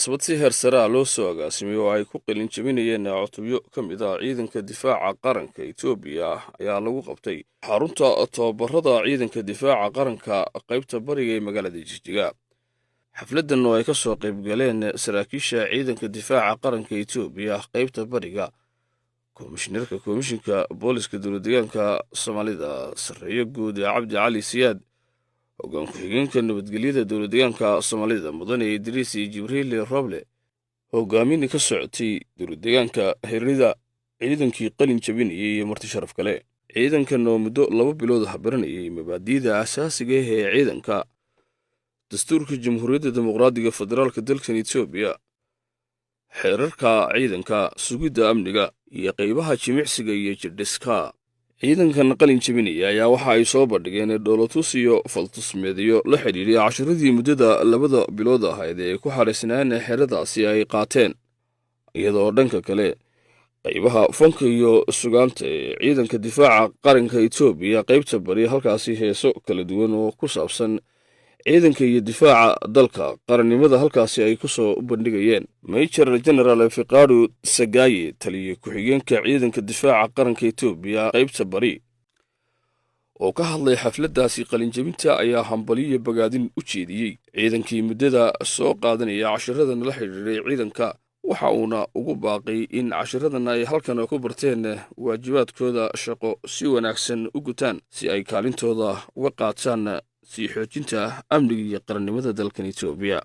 Munaasabad si heer sare ah loo soo agaasimay oo ay ku qalin jabinayeen cutubyo ka mid ah ciidanka difaaca qaranka Itoobiya ayaa lagu qabtay xarunta tababarada ciidanka difaaca qaranka qaybta bariga ee magaalada Jigjiga. Xafladdan oo ay ka soo qayb galeen saraakiisha ciidanka difaaca qaranka Itoobiya qaybta bariga, komishinarka komishinka booliska dowlad deegaanka Soomaalida, sarreeye guud Cabdi Cali Siyaad, hoggaan ku-xigeenka nabadgelyada dowlad deegaanka Soomaalida, mudane Idriis Jibriil Roble, hogaamin ka socotay dowlad deegaanka Herida, ciidankii qalin jabinayay iyo marti sharaf kale. Ciidankan oo muddo 2 bilood ah baranayay mabaadi'da asaasiga ah ee ciidanka, dastuurka Jamhuuriyadda Dimuqraadiga Federaalka dalkan Itoobiya, xeerarka ciidanka, sugidda amniga iyo qaybaha jimicsiga iyo jirdhiska. Ciidankan qalin jabinaya ayaa waxa ay soo bandhigeen dhoolotus iyo faltusmeedyo la xidhiidhay casharadii muddada 2da bilood ahayd ee ku xaraysnaan xeradaasi ay qaateen, iyadoo dhanka kale qaybaha fanka iyo sugaanta ee ciidanka difaaca qaranka Itoobiya qaybta bari halkaasi heeso kala duwan oo ku saabsan ciidanka iyo difaaca dalka, qarannimada, halkaasi ay ku soo bandhigayeen. Major General Fiqaadu Sagaaye, taliye ku-xigeenka ciidanka difaaca qaranka Itoobiya qaybta bari, oo ka hadlay xafladdaasi qalinjabinta, ayaa hambaliyo bogaadin u jeediyey ciidankii muddada soo qaadanaya cashiradan la xidhiidhay ciidanka. Waxa uuna ugu baaqay in cashiradan ay halkan ku barteen waajibaadkooda shaqo si wanaagsan u gutaan, si ay kaalintooda uga qaataan sii xoojinta amniga iyo qarannimada dalkan Itoobiya.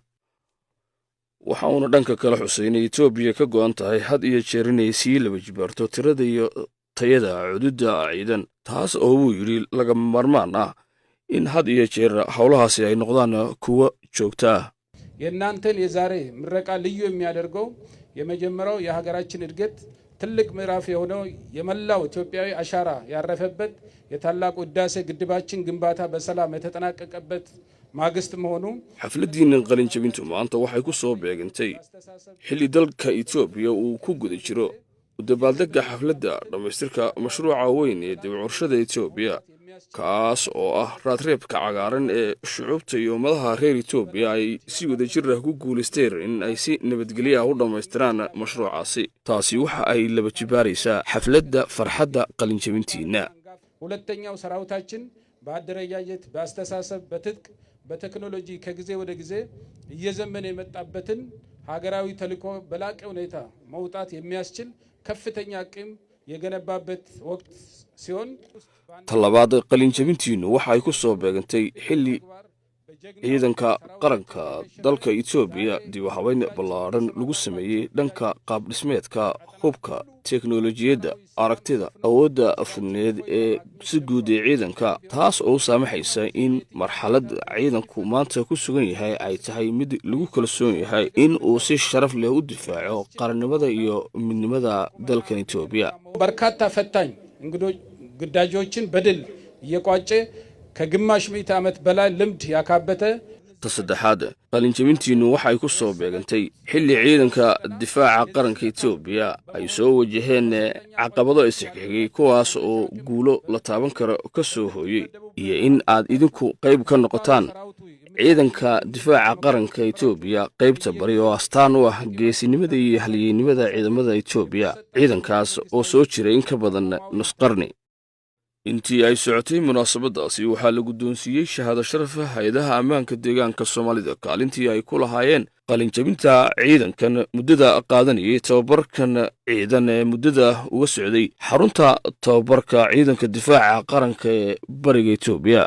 Waxa uuna dhanka kale xusay inay Itoobiya ka go'an tahay had iyo jeer inay sii laba jibaarto tirada iyo tayada cududda ciidan, taas oo wuu yidhi lagama maarmaan ah in had iyo jeer howlahaasi ay noqdaan kuwo joogta ah. የእናንተን የዛሬ ምረቃ ልዩ የሚያደርገው የመጀመሪያው የሀገራችን እድገት ትልቅ ምዕራፍ የሆነው የመላው ኢትዮጵያዊ አሻራ ያረፈበት የታላቁ ህዳሴ ግድባችን ግንባታ በሰላም የተጠናቀቀበት ማግስት መሆኑ። Xafladdiinnan qalinjabintu maanta waxay ku soo beegantay xilli dalka Itoobiya uu ku guda jiro dabaaldegga xafladda dhammaystirka mashruuca weyn ee dib-curshada Itoobiya, kaas oo ah raadreebka cagaaran ee shucuubta iyo ummadaha reer Itoobiya ay si wadajir ah ku guulaysteen in ay si nabadgelyo ah u dhammaystiraan mashruucaasi. Taasi waxa ay laba jibaaraysaa xafladda farxadda qalinjabintiinna. ሁለተኛው ሰራዊታችን በአደረጃጀት፣ በአስተሳሰብ፣ በትጥቅ፣ በቴክኖሎጂ ከጊዜ ወደ ጊዜ እየዘመነ የመጣበትን ሀገራዊ ተልዕኮ በላቀ ሁኔታ መውጣት የሚያስችል ከፍተኛ አቅም የገነባበት ወቅት ሲሆን፣ Ta labaad, qalinjabintiinnu waxa ay ku soo beegantay xilli ciidanka qaranka dalka Itoobiya dib u habeyn ballaadhan lagu sameeyey dhanka qaabdhismeedka, hubka, teknolojiyadda, aragtida, awoodda fulneed ee si guud ee ciidanka, taas oo u saamaxaysa in marxaladda ciidanku maanta ku sugan yahay ay tahay mid lagu kalsoon yahay in uu si sharaf leh u difaaco qarannimada iyo midnimada dalkan Itoobiya. በርካታ ፈታኝ እንግዶች ግዳጆችን በድል እየቋጨ ከግማሽ ምዕተ ዓመት በላይ ልምድ ያካበተ። Ta saddexaad, qalinjabintiinnu waxay ku soo beegantay xilli ciidanka difaaca qaranka Itoobiya ay soo wajaheen caqabado isxigxigay, kuwaas oo guulo la taaban karo ka soo hooyey, iyo in aad idinku qayb ka noqotaan ciidanka difaaca qaranka Itoobiya qaybta bari, oo astaan u ah geesinimada iyo halyeynimada ciidamada Itoobiya, ciidankaas oo soo jiray in ka badan nus qarni. Intii ay socotay munaasabaddaasi waxaa la guddoonsiiyey shahaado sharafa hay-adaha ammaanka deegaanka Soomaalida kaalintii ay ku lahaayeen qalinjabinta ciidankan muddada qaadanayay tababarkan ciidan ee muddada uga socday xarunta tababarka ciidanka difaaca qaranka ee bariga Itoobiya.